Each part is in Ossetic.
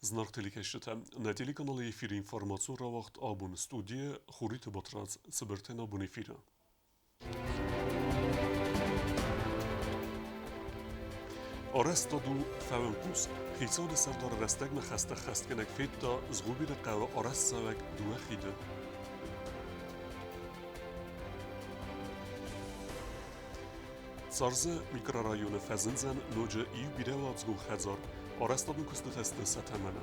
Зынаргъ телекӕсджытӕ, нӕ телеканалы эфиры информацион рауагъд абон студийы Хуриты Батрадз цыбыртӕн абон эфиры. Арӕзтад у фӕуӕнхъус. Хицауады сӕрдар рӕстӕгмӕ хӕстӕ хӕстгӕнӕг федта Згъуыбиры хъӕуы арӕзтцӕуӕг дыууӕ хиды. Царзы микрорайоны фӕзындзӕн ноджы иу бирӕуӕладзыгон хӕдзар, арӕзтадон куыстытӕ сты сӕ тӕмӕны.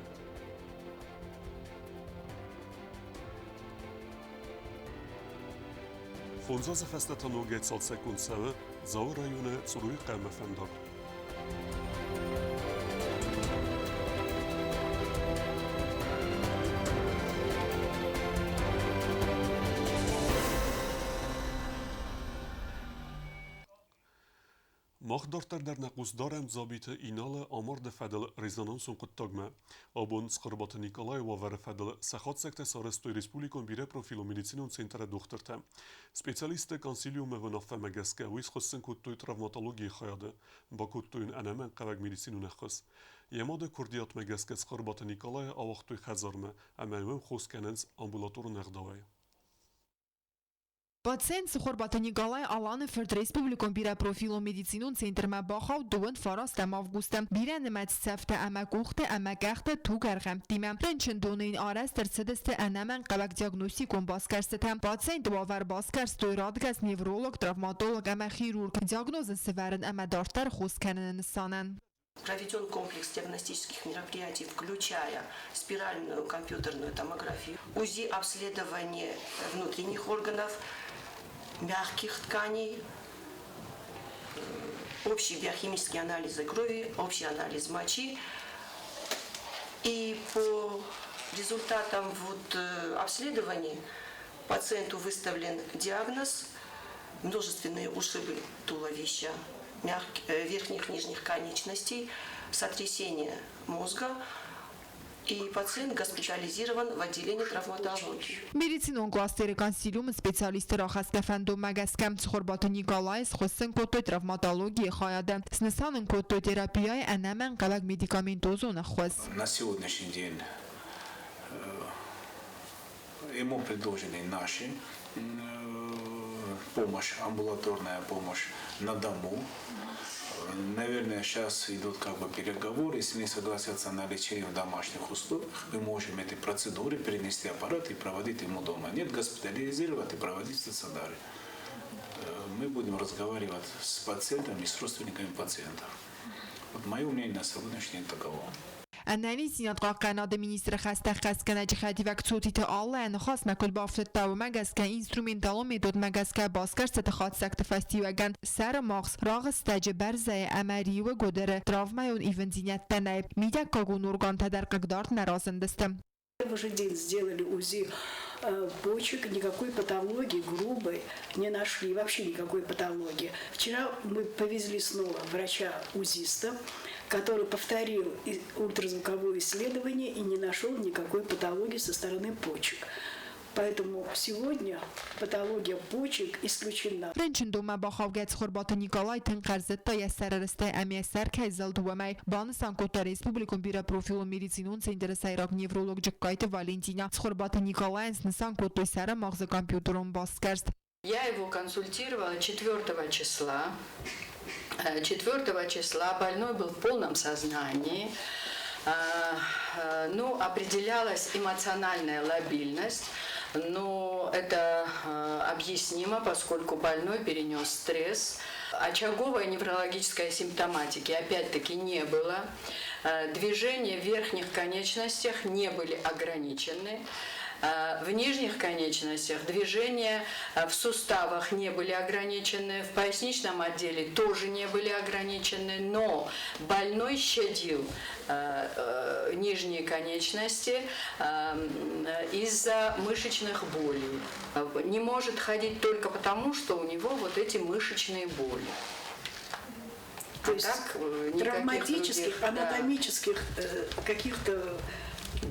Фондз азы фӕстӕ та ногӕй цалцӕггонд цӕуы Дзауы районы Църуйы хъӕумӕ фӕндаг. Мах дарддӕр дӕр нӕ хъус дарӕм Дзабиты Иналы амарды фӕдыл резонансон хъуыддагмӕ. Абон Цхуырбаты Николайы уавӕры фӕдыл сӕ хатдзӕгтӕ сарӕзтой республикон бирӕпрофилон медицинон центры дохтыртӕ. Специалистты консилиумы уынаффӕмӕ гӕсгӕ уый схуыссын кодтой травматологийы хайады, бакодтой йын ӕнӕмӕнгхъӕуӕг медицинон ӕххуыс. Йӕ мады куырдиатмӕ гӕсгӕ Цхуырбаты Николайы ауагътой хӕдзармӕ ӕмӕ уым хос кӕнынц амбулаторон ӕгъдауӕй. Пациент Цхуырбаты Николай Аланы фырт Республикон бирӕпрофилон медицинон центрмӕ бахауд дыууын фарастӕм августы. Бирӕнымӕц цӕфтӕ ӕмӕ къухты ӕмӕ къӕхты тугӕргъӕмттимӕ. Рынчындоны йын арӕзт ӕрцыдысты ӕнӕмӕнгхъӕуӕг диагностикон басгӕрстытӕ. Пациенты уавӕр басгӕрстой радгӕс невролог, травматолог ӕмӕ хирург. Диагноз ын сӕвӕрын ӕмӕ дарддӕр хос кӕныны нысанӕн. Проведен комплекс диагностических мероприятий, включая спиральную компьютерную томографию, УЗИ-обследование внутренних органов, мягких тканей, общие биохимические анализы крови, общий анализ мочи. И по результатам вот обследований пациенту выставлен диагноз множественные ушибы туловища, верхних нижних конечностей, сотрясение мозга, и пациент госпитализирован в отделении травматологии. Медицинон кластеры консилиумы специалистты рахӕсгӕ фӕндонмӕ гӕсгӕ Цхуырбаты Николайы схуыссын кодтой травматологийы хайады. Снысан ын кодтой терапияйы ӕнӕмӕнгхъӕуӕг медикаментозон ӕххуыс. На сегодняшний день ему предложены наши помощь, амбулаторная помощь на дому. Наверное, сейчас идут как бы переговоры, если не согласятся на лечение в домашних условиях, мы можем эти процедуры перенести аппарат и проводить ему дома. Нет, госпитализировать и проводить в стационаре. Мы будем разговаривать с пациентами и с родственниками пациентов. Вот мое мнение на сегодняшний день таково. Ӕнӕниздзинад хъахъхъӕнады министры хӕстӕ хӕсгӕнӕджы хӕдивӕг Цотиты Аллӕ ныхасмӕ куыд бафтыдта, уымӕ гӕсгӕ инструменталон методмӕ гӕсгӕ басгӕрстыты хатдзӕгты фӕстиуӕгӕн сӕры магъз, рагъыстӕджы, бӕрзӕйы ӕмӕ риуы гуыдыры травмӕйон ивындзинӕдтӕ нӕй, мидӕггагон органтӕ дӕр хъыгдард нӕ разындысты. Первый же день сделали УЗИ почек, никакой патологии грубой не нашли, вообще никакой патологии. Вчера мы повезли снова врача-УЗИста, который повторил ультразвуковое исследование и не нашел никакой патологии со стороны почек. Поэтому сегодня патология почек исключена. Рынчындонмӕ бахаугӕ Цхуырбаты Николай тынг хъӕрзыдта йӕ сӕрӕрыстӕй ӕмӕ йӕ сӕр кӕй зылд, уымӕй. Банысан кодта республикон бирӕпрофилон медицинон центры сӕйраг невролог Джыккайты Валентина. Цхуырбаты Николайӕн снысан кодтой сӕры магъзы компьютерон басгӕрст. Я его консультировала 4 числа. 4 числа больной был в полном сознании. Ну, определялась эмоциональная лабильность, но это объяснимо, поскольку больной перенес стресс. Очаговой неврологической симптоматики опять-таки не было. Движения в верхних конечностях не были ограничены. В нижних конечностях движения в суставах не были ограничены, в поясничном отделе тоже не были ограничены, но больной щадил нижние конечности из-за мышечных болей. Не может ходить только потому, что у него вот эти мышечные боли. То есть так, травматических, других, анатомических да. каких-то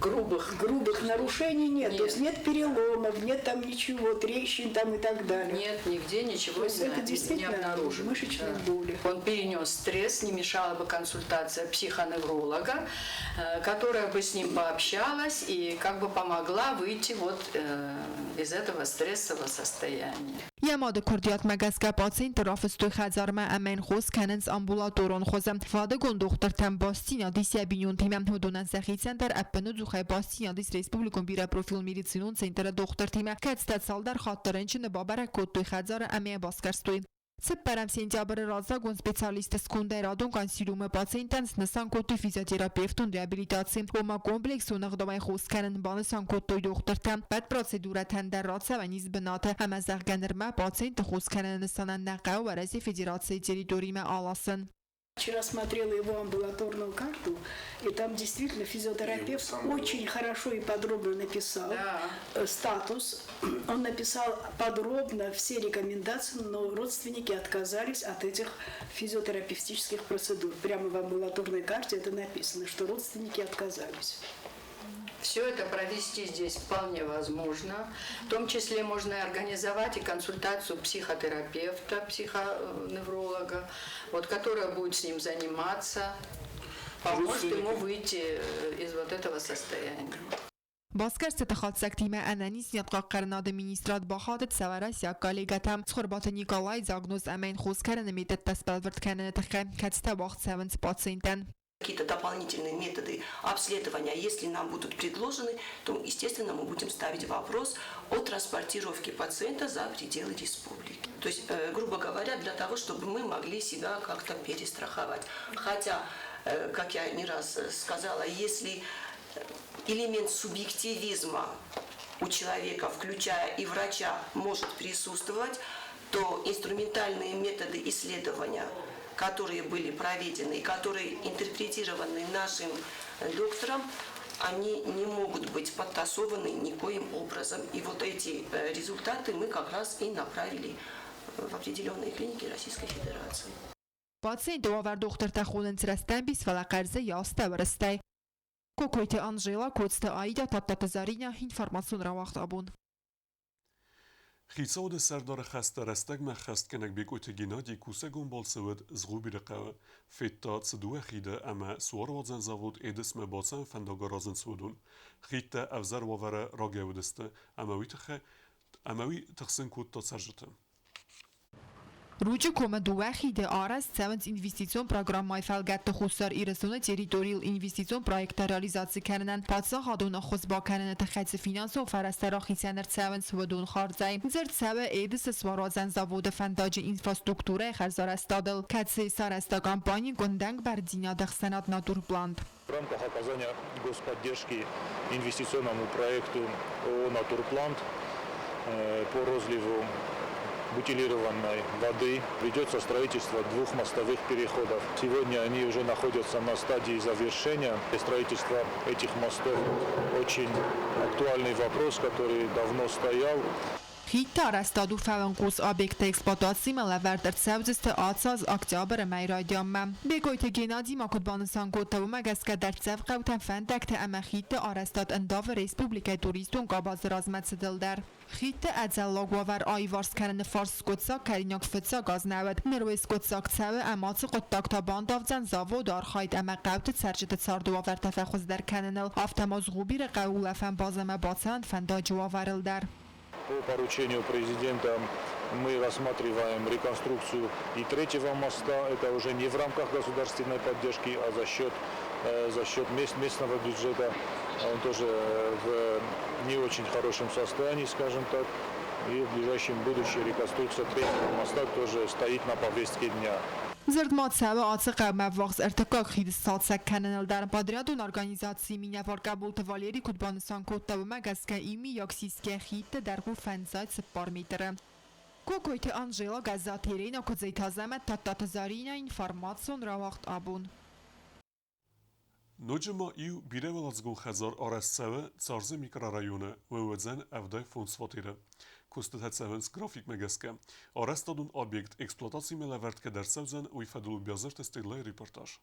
Грубых Грубых нарушений нет, Нет. то есть нет переломов, нет там ничего, трещин там и так далее. Нет, нигде ничего То есть это не действительно обнаружено. мышечные боли. Он перенес стресс, не мешала бы консультация психоневролога, которая бы с ним пообщалась и как бы помогла выйти вот из этого стрессового состояния. Йӕ мады куырдиатмӕ гӕсгӕ пациенты рафыстой хӕдзармӕ ӕмӕ йын хос кӕнынц амбулаторон хуызы. Фадыгон дохтыртӕм бастдзинад ис йӕ бинонтимӕ. Уыдонӕн сӕхицӕн дӕр ӕппынӕдзухӕй бастдзинад ис республикон бирӕпрофилон медицинон центры дохтыртимӕ, кӕцытӕ цалдӕр хатты рынчыны бабӕрӕг кодтой хӕдзары ӕмӕ йӕ басгӕрстой. 4 сентябры раззагон специалистты скондӕй радон консилиумы пациенттӕн снысан кодтой физиотерапевтон реабилитаци, ома комплексон ӕгъдауӕй хос кӕнын, банысан кодтой дохтыртӕ. Ӕппӕт процедурӕтӕн дӕр рацӕуӕн ис бынаты, ӕмӕ зӕгъгӕ нырмӕ пациенты хос кӕныны нысанӕн нӕ хъӕуы Уӕрӕсейы Федерацийы территоримӕ аласын. Вчера смотрела его амбулаторную карту, и там действительно физиотерапевт очень хорошо и подробно написал статус. Он написал подробно все рекомендации, но родственники отказались от этих физиотерапевтических процедур. Прямо в амбулаторной карте это написано, что родственники отказались. Все это провести здесь вполне возможно. В том числе можно и организовать и консультацию психотерапевта, психоневролога, вот, которая будет с ним заниматься, поможет ему выйти из вот этого состояния. Басгӕрстыты хатдзӕгтимӕ ӕнӕниздзинад хъахъхъӕнынады министрад бахатыд сӕ уӕрӕсейаг коллегӕтӕм Цхуырбаты Николайы диагноз ӕмӕ йын хос кӕныны методтӕ сбӕлвырд кӕныны тыххӕй, кӕцытӕ уагъд цӕуынц пациенттӕн. Какие-то дополнительные методы обследования, если нам будут предложены, то, естественно, мы будем ставить вопрос о транспортировке пациента за пределы республики. То есть, грубо говоря, для того, чтобы мы могли себя как-то перестраховать. Хотя, как я не раз сказала, если элемент субъективизма у человека, включая и врача, может присутствовать, то инструментальные методы исследования, которые были проведены и которые интерпретированы нашим доктором, они не могут быть подтасованы никоим образом. И вот эти результаты мы как раз и направили в определенные клиники Российской Федерации. Пациенты уавӕр дохтыртӕ хонынц рӕстӕмбис, фӕлӕ хъӕрзы йӕ астӕуы рыстӕй. Кокойты Анжела, Коцты Аида, Тадтаты Заринӕ, информацион рауагъд «Абон». Хицауады сӕрдары хӕстӕ рӕстӕгмӕ ӕххӕстгӕнӕг Бекъойты Геннадий кусӕгон балцы уыд Згъуыбиры хъӕуы. Федта, цы дыууӕ хиды ӕмӕ суаруадзӕн завод Едысмӕ бацӕуӕн фӕндаг аразынц, уыдон. Хидтӕ ӕвзӕр уавӕры рагӕй уыдысты, ӕмӕ уый тыххӕй ӕмӕ уый тыхсын кодта цӕрджыты. Ручъы комы дыууӕ хиды арӕзт цӕуынц Инвестицион программӕйы фӕлгӕтты Хуссар Ирыстоны территорийыл инвестицион проекттӕ реализаци кӕнынӕн паддзахадон ӕххуыс бакӕныны тыххӕй цы финансон фӕрӕзтӕ рахицӕн ӕрцӕуынц, уыдон хардзӕй. Дзырд цӕуы Едысы суаруадзӕн заводы фӕндаджы инфраструктурӕйы хӕрзарӕзтадыл, кӕцыйы сарӕзта компани Къуындӕг бӕрндзинады ӕхсӕнад Натурплант. В рамках оказания господдержки инвестиционному проекту ООО «Натурплант» по розливу бутилированной воды ведется строительство двух мостовых переходов. Сегодня они уже находятся на стадии завершения. Строительство этих мостов очень актуальный вопрос, который давно стоял. Хидты арӕзтад у фӕуынхъус, объекттӕ эксплуатацимӕ лӕвӕрд ӕрцӕудзысты ацы аз октябры мӕйы райдианмӕ. Бекъойты Геннадий ма куыд банысан кодта, уымӕ гӕсгӕ дӕрддзӕф хъӕутӕм фӕндӕгтӕ ӕмӕ хидты арӕзтад ӕндавы республикӕйы туристон къабазы размӕцыдыл дӕр. Хидты ӕдзӕллаг уавӕр аиуварс кӕныны фарст скъуыддзаг кӕнинаг фыццаг аз нӕ уыд. Ныр уый скъуыддзаг цӕуы ӕмӕ ацы хъуыддаг та бандавдзӕн заводы архайд ӕмӕ хъӕуты цӕрджыты царды уавӕртӕ фӕхуыздӕр кӕныныл, афтӕ ма Згъуыбиры хъӕуы улӕфӕн базӕмӕ бацӕуӕн фӕндаджы уавӕрыл дӕр. По поручению президента мы рассматриваем реконструкцию и третьего моста. Это уже не в рамках государственной поддержки, а за счет местного бюджета. Он тоже в не очень хорошем состоянии, скажем так. И в ближайшем будущем реконструкция третьего моста тоже стоит на повестке дня. Дзырд ма цӕуы ацы хъӕумӕ ввахс ӕртыккаг хид сцалцӕг кӕныныл дӕр. Подрядон организацийы минӕвар Къӕбулты Валери куыд банысан кодта, уымӕ гӕсгӕ иумийаг сисгӕ хидты дӕргъ у 54 метры. Кокойты Анжела, Гӕззаты Елена, Куыдзойты Азӕмӕт, Тадтаты Заринӕ, информацион рауагъд «Абон». Ноджы ма иу бирӕуӕладзыгон хӕдзар арӕзт цӕуы Царзы микрорайоны, уый уыдзӕн 75 фатеры. Куыстытӕ цӕуынц графикмӕ гӕсгӕ. Арӕзтадон объект эксплуатацимӕ лӕвӕрд кӕд ӕрцӕудзӕн, уый фӕдыл у Биазырты Стеллайы репортаж.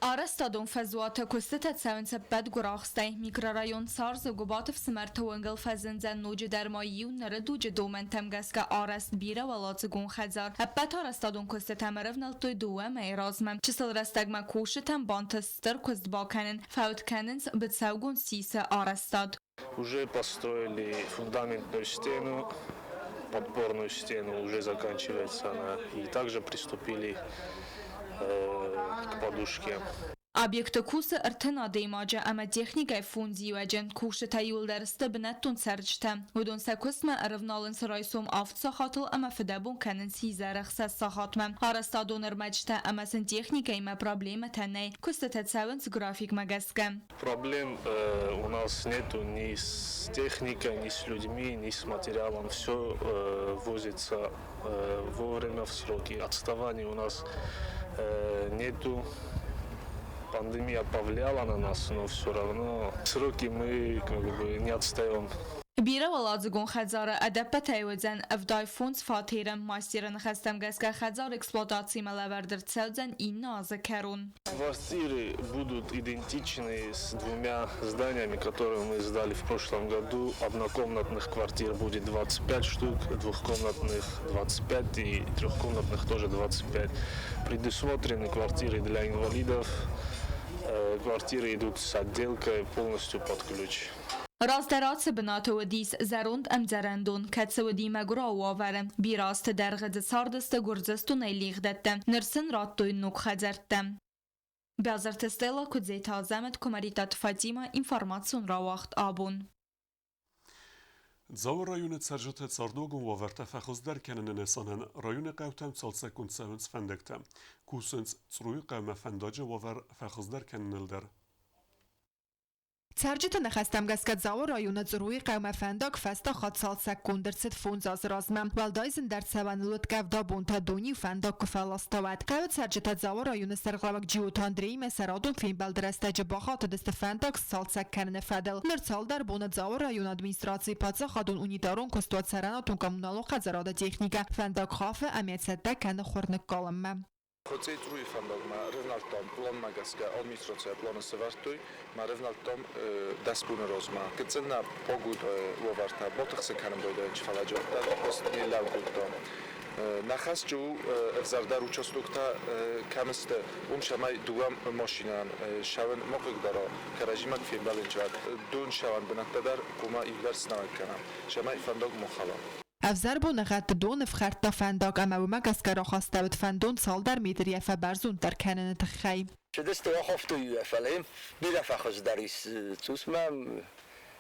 Арӕзтадон фӕзуаты куыстытӕ цӕуынц ӕппӕт гуырахстӕй. Микрорайон Царз-ы Гуыбаты фсымӕрты уынгыл фӕзындзӕн ноджыдӕр ма иу ныры дуджы домӕнтӕм гӕсгӕ арӕзт бирӕуӕладзыгон хӕдзар. Ӕппӕт арӕзтадон куыстытӕм ӕрӕвнӕлдтой дыууӕ мӕйы размӕ. Чысыл рӕстӕгмӕ кусджытӕн бантыст стыр куыст бакӕнын, фӕуд кӕнынц быцӕугонд сисы арӕзтад. Уже построили фундаментную стену, подпорную стену, уже заканчивается она. И также приступили к подушке. Объекты кусы 30 адӕймаджы ӕмӕ техникӕйы фондз иуӕджы. Кусджытӕ иууылдӕр сты бынӕттон цӕрджытӕ. Уыдон сӕ куыстмӕ ӕрӕвналынц райсом авд сахатыл ӕмӕ фыдӕбон кӕнынц изӕры ӕхсӕз сахатмӕ. Арӕзтадон ӕрмӕджытӕ ӕмӕ сын техникӕимӕ проблемӕтӕ нӕй. Куыстытӕ цӕуынц графикмӕ гӕсгӕ. Проблем у нас нету ни с техникой, ни с людьми, ни с материалом. Все возится вовремя, в сроки. Отставаний у нас нету. Пандемия повлияла на нас, но все равно сроки мы как бы не отстаем. Бирӕуӕладзыгон хӕдзары ӕдӕппӕтӕй уыдзӕн 75 фатеры. Мастеры ныхӕстӕм гӕсгӕ хӕдзар эксплуатацимӕ лӕвӕрд ӕрцӕудзӕн иннӕ азы кӕрон. Квартиры будут идентичны с двумя зданиями, которые мы сдали в прошлом году. Однокомнатных квартир будет 25 штук, двухкомнатных 25 и трехкомнатных тоже 25. Предусмотрены квартиры для инвалидов. Квартиры идут с отделкой полностью под ключ. Раздӕр ацы бынаты уыдис зӕронд ӕмдзӕрӕндон, кӕцы уыди мӕгуырау уавӕры. Бирӕ азты дӕргъы дзы цардысты Гуырдзыстонӕй лигъдӕттӕ, ныр сын радтой ног хӕдзӕрттӕ. Бязырты Стелла, Куыдзеты Азӕмӕт, Куымӕридтаты Фатимӕ, информацион рауагъд абон. Дзауы районы цӕрджыты цардуагон уавӕртӕ фӕхуыздӕр кӕныны нысанӕн районы хъӕутӕм цалцӕггонд цӕуынц фӕндӕгтӕ. Кусынц Църуйы хъӕумӕ фӕндаджы уавӕр фӕхуыздӕр кӕныныл дӕр. Цӕрджыты ныхӕстӕм гӕсгӕ Дзауы районы Църуйы хъӕумӕ фӕндаг фӕстаг хатт цалцӕггонд ӕрцыд фондз азы размӕ. Уӕлдай зындӕр цӕуӕныл уыд къӕвда бонтӕ дон-иу фӕндаг куы фӕласта, уӕд. Хъӕуы цӕрджытӕ Дзауы районы сӕргълӕууӕг Джиоты Андреимӕ сӕ радон фембӕлды рӕстӕджы бахатыдысты фӕндаг сцалцӕг кӕныны фӕдыл. Ныр цалдӕр боны Дзауы районы администрацийы паддзахадон унитарон куыстуат цӕрӕнуатон-коммуналон хӕдзарады техникӕ фӕндаг хафы ӕмӕ цӕттӕ кӕны хур ныккалынмӕ. Хуыцъейы фӕндагмӕ рывнӕлдтам пъланмӕ гӕсгӕ, администрацийӕ пъланы сӕвӕрдтой, мӕ рывнӕлдтам 10 боны размӕ. Гыццыл нӕ погодӕйы уавӕртӕ батыхсын кӕнын байдайын фӕлӕ уӕддӕр куыст не лӕу кодтам. Нӕ хӕсджы у ӕвзӕрдӕр участоктӕ кӕм сты, уым цӕмӕй дыууӕ машинӕйӕн ссӕуын ма хъыгдара, кӕрӕдзимӕ куы фембӕлын уӕд дон ссӕуӕн бынӕттӕ дӕр хъуамӕ иуварс сынӕг кӕнӕм, цӕмӕй фӕндаг ма хала. Ӕвзӕр боныгъӕдты доны фхӕрдта фӕндаг ӕмӕ уымӕ гӕсгӕ рахастӕуыд фӕндон цалдӕр метр йӕ фӕбӕрзонддӕр кӕныны тыххӕй. Цыдысты ахафтой фӕлӕ бирӕ фӕхуыздӕр ис цъусмӕ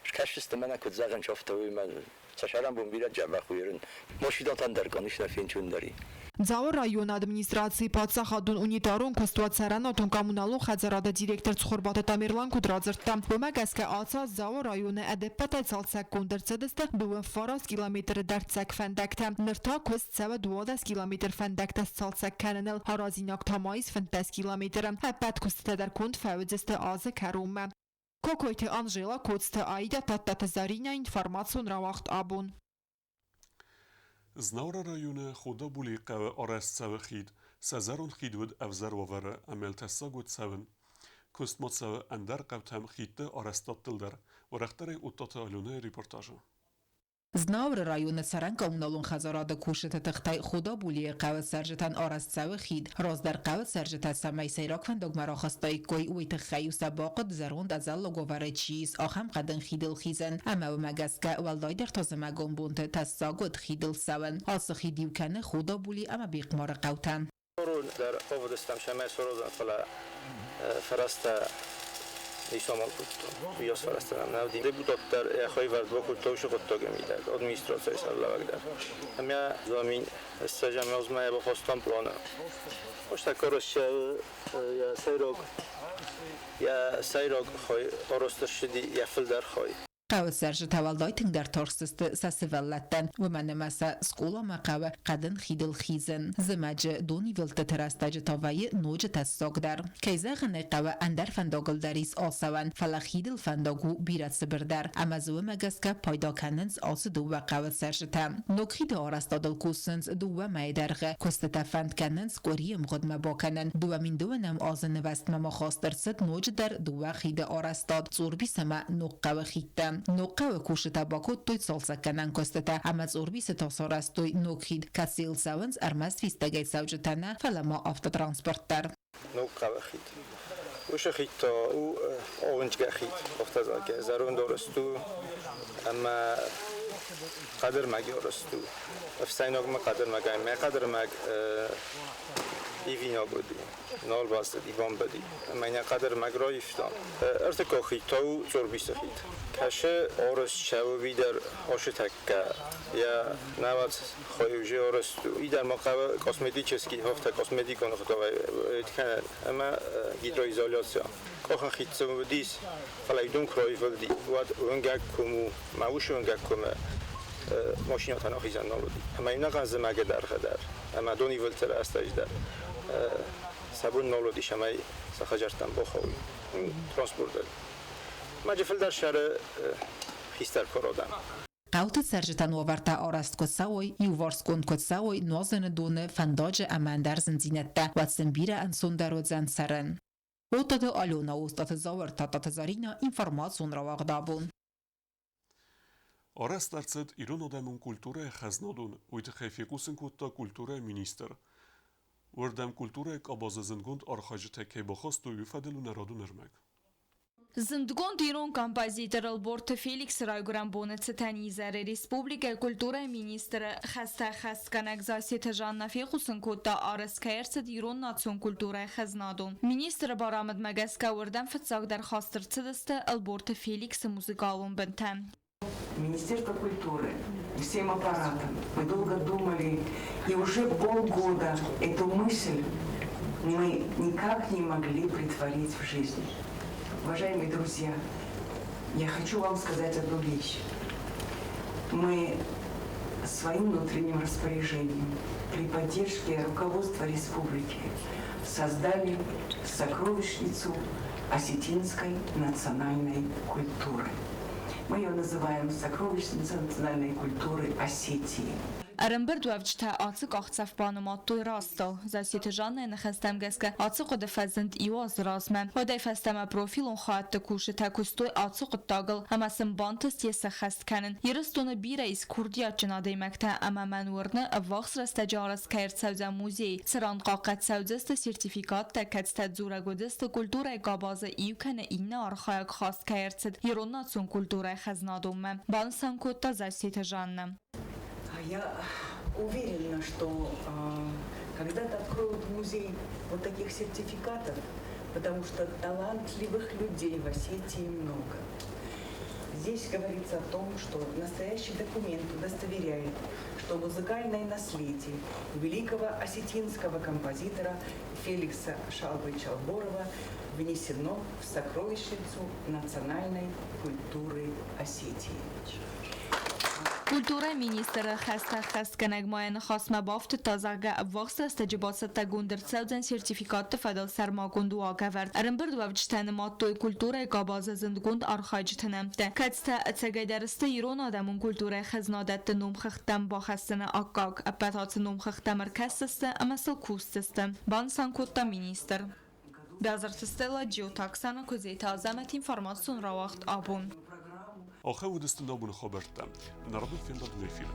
скӕсдзысты мӕнӕ куыд зӕгъын афтӕ уый мӕ цӕсӕрӕнбон бирӕ дзӕбӕх уырын. Машинӕтӕн дӕр конечно фенчондӕр и. Дзауы районы администрацийы паддзахадон унитарон куыстуат цӕрӕнуатон-коммуналон хӕдзарады директор Цхуырбаты Тамерлан куыд радзырдта, уымӕ гӕсгӕ ацы аз Дзауы районы ӕдӕппӕтӕй цалцӕггонд ӕрцыдысты 29 километры дӕрддзӕг фӕндӕгтӕ. Ныр та куыст цӕуы 12 километр фӕндӕгтӕ сцалцӕг кӕныныл, аразинаг та ма ис 15 километры. Ӕппӕт куыстытӕ дӕр конд фӕуыдзысты азы кӕронмӕ. Кокойты Анжела, Коцты Аидӕ, Тадтаты Заринӕ, информацион рауагъд абон. Знауыры районы Ходабулийы хъӕуы арӕзт цӕуы хид. Сӕ зӕронд хид уыд ӕвзӕр уавӕры ӕмӕ тӕссаг уыд цӕуын. Куыст ма цӕуы ӕндӕр хъӕутӕм хидты арӕзтадтыл дӕр. Уӕрӕхдӕрӕй Оттаты Аленӕйы репортажы. Знауыры районы цӕрӕн коммуналон хӕдзарады кусджыты тыхтӕй Ходабулийы хъӕуы цӕрджытӕн арӕзт цӕуы хид. Раздӕр хъӕуы цӕрджытӕ цӕмӕй сӕйраг фӕндагмӕ рахызтаиккой, уый тыххӕй-иу сӕ бахъуыд зӕронд ӕдзӕллаг уавӕры чи ис, ахӕм хъӕдын хидыл хизын. Ӕмӕ уымӕ гӕсгӕ уӕлдайдӕр та зымӕгон бонты тӕссаг уыд хидыл цӕуын. Ацы хид иу кӕны Ходабули ӕмӕ Бехъмары хъӕутӕ. Дӕр хъавыдыстӕм сӕмӕй саразын, фӕлӕ фӕрӕзтӕ исамал кодтон. Уыйас фӕрӕзтӕ нӕм нӕ уыди. Депутат дӕр йӕ хайвӕрд бакодта уыцы хъуыддаджы мидӕг, администрацийы сӕргълӕууӕг дӕр. Ӕмӕ замин ссӕдзӕм азмӕ йӕ бахастам планы. Фӕстаг йӕ сӕйраг хай арӕзт ӕрцыди йӕ фылдӕр хай. Хъӕуы цӕрджытӕ уӕлдай тынгдӕр тарстысты сӕ сывӕллӕттӕн, уымӕн ӕмӕ сӕ скъоламӕ хъӕуы хъӕдын хидыл хизын. Зымӕджы донивылдтыты рӕстӕджы та вӕййы ноджы тӕссагдӕр. Кӕй зӕгъын ӕй хъӕуы, ӕндӕр фӕндагыл дӕр ис ацӕуӕн, фӕлӕ хидыл фӕндаг у бирӕ цыбырдӕр, ӕмӕ дзы уымӕ гӕсгӕ пайда кӕнынц ацы дыууӕ хъӕуы цӕрджытӕ. Ног хиды арӕзтадыл кусынц дыууӕ мӕйы дӕргъы. Куыстытӕ фӕнд кӕнынц къуырийы мгъуыдмӕ бакӕнын. 2002-ӕм азы нывӕзтмӕ ма хаст ӕрцыд ноджыдӕр дыууӕ хиды арӕзтад Цъорбис ӕмӕ Ногхъӕуы хидтӕ. Ногхъӕуы кусджытӕ бакодтой цалцӕггӕнӕн куыстытӕ ӕмӕ Цъорбисы та сарӕзтой ног хид, кӕцыйыл цӕуынц ӕрмӕст фистӕгӕй цӕуджытӕ нӕ, фӕлӕ ма автотранспорт дӕр. Ногхъӕуы хид. Уыцы хид та у ауындзгӕ хид, афтӕ зӕгъгӕ, зӕронд арӕзт у ӕмӕ хъӕдырмӕг арӕзт у. Ӕфсӕйнагмӕ хъӕдырмӕгӕй мӕ хъӕдырмӕг ивинаг уыди. Нал бацыди, бамбӕди. Ӕмӕ йын йӕ хъӕдырмӕг раивтам. Ӕртыккаг хид та у Цъорбисы хид. Кӕсы арӕзт цӕуы дӕр ацы тӕккӕ йӕ науӕд хайузи арӕзт у. Идӕр ма хъӕуы косметический, афтӕ косметикон ӕгъдауӕй кӕнӕн ӕмӕ гидроизоляцийӕ. Къахын хид цы уыдис, фӕлӕ уыдон куы раивылди, уӕд уынгӕг ком у, мӕ уыцы уынгӕг комы машинӕтӕн ахизӕн нал уыди. Ӕмӕ иу ӕнӕхъӕн зымӕгы дӕргъы дӕр ӕмӕ донивылдты рӕстӕджы дӕр сӕ бон нал уыдис, ӕмӕ сӕ хӕдзӕрттӕм бахауой транспортыл. Маджы фылдӕр сӕры хистӕр куыродӕн. Хъӕуты цӕрджытӕн уавӕртӕ арӕзт куы цӕуой, иуварсгонд куы цӕуой нуазыны доны, фӕндаджы ӕмӕ ӕндӕр зындзинӕдтӕ, уӕд сын бирӕ ӕнцондӕр уыдзӕн цӕрын. Отаты Алена, Остъаты Зауыр, Тадтаты Заринӕ, информацион рауагъд абон. Арӕзт ӕрцыд ирон адӕмон культурӕйы хӕзнадон, уый тыххӕй фехъусын кодта культурӕйы министр. Уырдӕм культурӕйы къабазы зындгонд архайджытӕ кӕй бахастой, уый фӕдыл у нӕ радон ӕрмӕг. Зындгонд ирон композитор Ӕлборты Феликсы райгуырӕн боны цытӕн изӕры республикӕйы культурӕйы министры хӕстӕ ӕххӕстгӕнӕг Зассеты Жанна фехъусын кодта, арӕзт кӕй ӕрцыд ирон национ культурӕйы хӕзнадон. Министры барамындмӕ гӕсгӕ уырдӕм фыццагдӕр хаст ӕрцыдысты Ӕлборты Феликсы музыкалон бынтӕ. Министерство культуры всем аппаратом мы долго думали, и уже полгода эту мысль мы никак не могли претворить в жизнь. Уважаемые друзья, я хочу вам сказать одну вещь. Мы своим внутренним распоряжением при поддержке руководства республики создали сокровищницу осетинской национальной культуры. Мы ее называем сокровищница национальной культуры Осетии. Ӕрӕмбырдуӕвджытӕ ацы къахдзӕф банымадтой растыл. Зассеты Жаннӕйы ныхӕстӕм гӕсгӕ, ацы хъуыды фӕзынд иу азы размӕ. Уӕдӕй фӕстӕмӕ профилон хайадты кусджытӕ куыстой ацы хъуыддагыл ӕмӕ сын бантыст йе сӕххӕст кӕнын. Ирыстоны бирӕ ис курдиатджын адӕймӕгтӕ ӕмӕ мӕн уырны, ӕввахс рӕстӕджы арӕзт кӕй ӕрцӕудзӕн музей, цыран хъахъхъӕд цӕудзысты сертификаттӕ, кӕцытӕ дзурӕг уыдысты культурӕйы къабазы иу кӕнӕ иннӕ архайӕг хаст кӕй ӕрцыд ирон национ культурӕйы хӕзнадонмӕ, банысан кодта Зассеты Жаннӕ. Я уверена, что когда-то откроют музей вот таких сертификатов, потому что талантливых людей в Осетии много. Здесь говорится о том, что настоящий документ удостоверяет, что музыкальное наследие великого осетинского композитора Феликса Шалвы Чалборова внесено в сокровищницу национальной культуры Осетии. Культурӕйы министры хӕстӕ ӕххӕстгӕнӕг ма йӕ ныхасмӕ бафтыдта, зӕгъгӕ, ӕввахс рӕстӕджы бацӕттӕгонд ӕрцӕудзӕн сертификатты фӕдыл сӕрмагонд уагӕвӕрд. Ӕрӕмбырдуӕвджытӕ нымадтой культурӕйы къабазы зындгонд архайджыты нӕмттӕ, кӕцытӕ ӕцӕгӕйдӕр сты ирон адӕмон культурӕйы хӕзнадӕтты номхыгъдтӕм бахӕссыны аккаг. Ӕппӕт ацы номхыгъдтӕм ӕркӕсдзысты ӕмӕ сыл кусдзысты, банысан кодта министр. Бязырты Стелла, Джиоты Оксана, Куыдзеты Азӕмӕт информацион рауагъд абон. Ахӕм уыдысты нӕ абоны хабӕрттӕ. Нӕ радон фембӕлд эфиры.